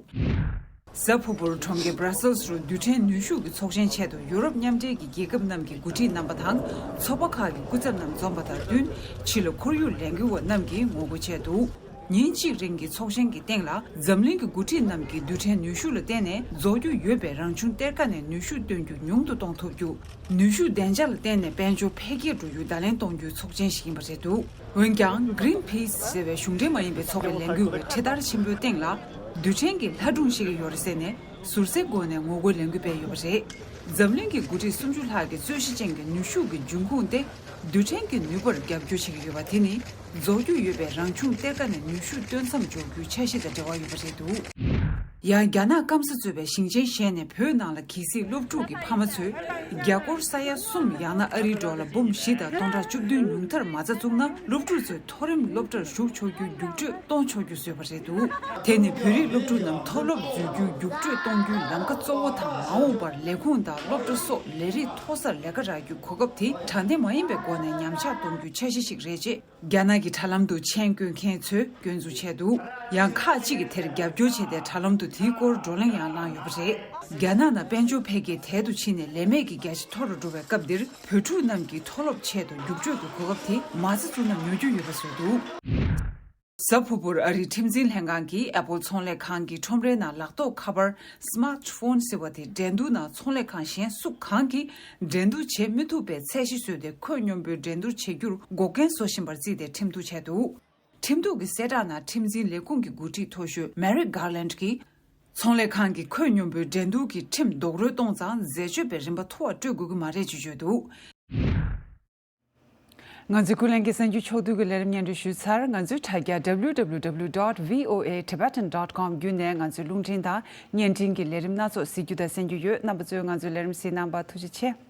གཟའ་ཕུར་བུར་གྲོང་ཁྱེར་Brussels རུ་རྡུལ་ཕྲན་ནུས་ཤུགས་ཀྱི་ཚོགས་ཆེན་ཆེད་དུ་ཡུ་རོབ་མཉམ་འབྲེལ་གྱི་རྒྱལ་ཁབ་རྣམས་ཀྱི་འགོ་ཁྲིད་རྣམ་པ་དང་ཚོགས་པ་ཁག་གི་སྐུ་ཚབ་རྣམས་འཛོམས་པ་དང་བསྟུན། ཕྱི་ལ་ཁོར་ཡུག་ལས་འགུལ་བ་རྣམས་ཀྱིས་ངོ་རྒོལ་བྱས་འདུག་ཉིན་གཅིག་རིང་གི་ཚོགས་ཆེན་གྱི་སྟེང་ལ་འཛམ་གླིང་གི་འགོ་ཁྲིད་རྣམས་ཀྱིས་རྡུལ་ཕྲན་ནུས་ཤུགས་ལ་བརྟེན་ནས་རྫོགས་རྒྱུ་ཡོད་པའི་རང་བྱུང་གཏེར་ཁ་ནས་ནུས་ཤུགས་བཏོན་རྒྱུ་ཉུང་དུ་གཏོང་ཐུབ་རྒྱུ། ནུས་ཤུགས་བདེ་འཇགས་ལ་བརྟེན་ནས་དཔལ་འབྱོར་འཕེལ་རྒྱས་འགྲོ་རྒྱུའི་བརྡ་ལན་གཏོང་རྒྱུའི་ཚོགས་ཆེན་ཞིག་ཡིན་པ་རེད་འདུག་འོན་ཀྱང་Greenpeace་ཟེར་བའི་གཞུང་འབྲེལ་མ་ཡིན་པའི་ཚོགས་པས་ལས་འགུལ་བའི་ཁྲིད་བསྟར་ཆེན་པོའི་སྟེང་ལ། རྡུལ་ཕྲན་གྱི་ལྷ་སྒྲུང་ཤེས་ཀྱི་ཡོད་རེད་ཟེར་ནས་ཟུར་ཟའི་སྒོ་ནས་ངོ་རྒོལ་ལས་འགུལ་སྤེལ་ཡོད་པ་རེད། འཛམ་གླིང་གི་འགོ་ཁྲིད་སུམ་ཅུ་ལྷག་གི་རྩོད་གཞི་ཅན་གྱི་ནུས་ཤུགས་ཀྱི་འབྱུང་ཁུངས་ཏེ། རྡུལ་ཕྲན་གྱི་ནུས་པར་རྒྱབ་སྐྱོར་བྱེད་ཀྱི་ཡོད་པ་དེ་ནི། རྫོགས་རྒྱུ་ཡོད་པའི་རང་བྱུང་གཏེར་ཁ་ནས་ནུས་ཤུགས་བཏོན་མཚམས་འཇོག་རྒྱུའི་འཆར་གཞི་དང་འབྲེལ་བ་ཡོད་པ་རེད་འདུག། ཡང་རྒྱ་ནག་སྐམ་ས་གཙོས་པའི་ཞིང་ཆེན་གཞན་ནས་བོད་ནང་ལ་གལ་སྲིད་སློབ་ཕྲུག་གི་ཕ་མ་ཚོས་རྒྱ་སྒོར་ས་ཡ་གསུམ་ཡང་ན་ཨ་རིའི་ཌོ་ལར་འབུམ་བཞི་དང་སྟོང་ཕྲག་བཅུ་བདུན་ཉུང་མཐར་མ་རྩ་བཙུགས་ན། སློབ་ཕྲུག་ཚོས་མཐོ་རིམ་སློབ་གྲྭར་ཞུགས་ཆོག་རྒྱུའི་རྒྱུགས་སྤྲོད་གཏོང་ཆོག་རྒྱུ་བཟོས་པ་རེད་འདུག། དེ་ནི་བོད་རིགས་སློབ་ཕྲུག་རྣམས་མཐོ་སློབ་འཛུལ་རྒྱུའི་རྒྱུགས་སྤྲོད་གཏོང་རྒྱུའི་ལམ་ཁ་གཙོ་བོ་དང་། མ་འོངས་པར་ལས་ཁུངས་དང་སློབ་གྲྭ་སོགས་ལས་རིགས་མཐོ་སར་ལས་ཀ་རག་རྒྱུའི་གོ་སྐབས་དེ་དྲང་བདེན་མ་ཡིན་པའི་སྒོ་ནས་ཉམས་ཆག་གཏོང་རྒྱུའི་འཆར་གཞི་ཞིག་རེད་ཅེས། རྒྱ་ནག་གི་དྲ་ལམ་དུ་མཆན་བཀོད་མཁན་ཚོས་སྐྱོན་འཛུགས་བྱས་འདུག། ཡང་ཁག་ཅིག་གིས་དེར་རྒྱབ་སྐྱོར་བྱས་ཏེ། དྲ་ལམ་དུ་དེའི་སྐོར་བགྲོ་གླེང་ཡང་བསླངས་ཡོད་པ་རེད། རྒྱ་ནག་ནང་དཔལ་འབྱོར་འཕེལ་རྒྱས་དལ་དུ་ཕྱིན་ནས་ལས་མེད་ཀྱི་རྒྱ་ཆ་མཐོ་རུ་འགྲོ་བའི་སྐབས་འདིར། བོད་ཕྲུག་རྣམས་ཀྱི་མཐོ་སློབ་ཆེད་དུ་རྒྱུགས་སྤྲོད་ཀྱི་གོ་སྐབས་དེ་མ་རྩ་བཙུགས་ན་ཉོ་རྒྱུ་ཡོད་པ་བཟོས་འདུག། གཟའ་ཕུར་བུར་ཨ་རིའི་ཁྲིམས་འཛིན་ལྷན་ཁང་གིས་ཨེ་པལ་ཚོང་ལས་ཁང་གི་ཁྲོམ་རའི་ནང་ལག་ཐོགས་ཁ་པར་སི་མཱར་ཊི་ཕོན་ཟེར་བ་དེ་འགྲན་བསྡུར་ནང་ཚོང་ལས་ཁང་གཞན་སུ་གང་གིས་འགྲན་བསྡུར་བྱེད་མི་ཐུབ་པའི་ཚད་གཞི་བཟོས་ཏེ། ཁོད་སྙོམས་པོའི་འགྲན་བསྡུར་བྱེད་རྒྱུར་འགོག་རྐྱེན་བཟོ་བཞིན་པར་བརྩིས་ཏེ་ཁྲིམས་གཏུག་བྱས་འདུག། ཁྲིམས་གཏུག་གི་གསལ་བསྒྲགས་ནང་ཁྲིམས་འཛིན་ལས་ཁུངས་ཀྱི་འགོ་ཁྲིད་མཐོ་ཤོས་མེ་རིག་གྷར་ལན་གྱིས། ཚོང་ལས་ཁང་གིས་ཁོད་སྙོམས་པོའི་འགྲན་བསྡུར་གྱི་ཁྲིམས་རྡོག་རོལ་གཏོང་ཙང་། འཛད་སྤྱོད་པའི་རིན་པ་མཐོ་བ་སྤྲོད་དགོས་ཀྱི་མ་རེད་ཅེས་བརྗོད་འདུག། ང་ཚོའི་ཀུན་གླེང་གི་གསར་འགྱུར་ཕྱོགས་བསྡུས་ཀྱི་ལས་རིམ་སྙན་སྒྲོན་ཞུས་ཚར། ང་ཚོའི་དྲ་རྒྱ་W W W dot V O A Tibetan dot com བརྒྱུད་ནས་ང་ཚོའི་རླུང་འཕྲིན་དང་བརྙན་འཕྲིན་གྱི་ལས་རིམ་སྣ་ཚོགས་གཟིགས་རྒྱུ་དང་གསན་རྒྱུ་ཡོད། རྣམ་པ་ཚོས་ང་ཚོའི་ལས་རིམ་གཟིགས་གནང་བར་ཐུགས་རྗེ་ཆེ།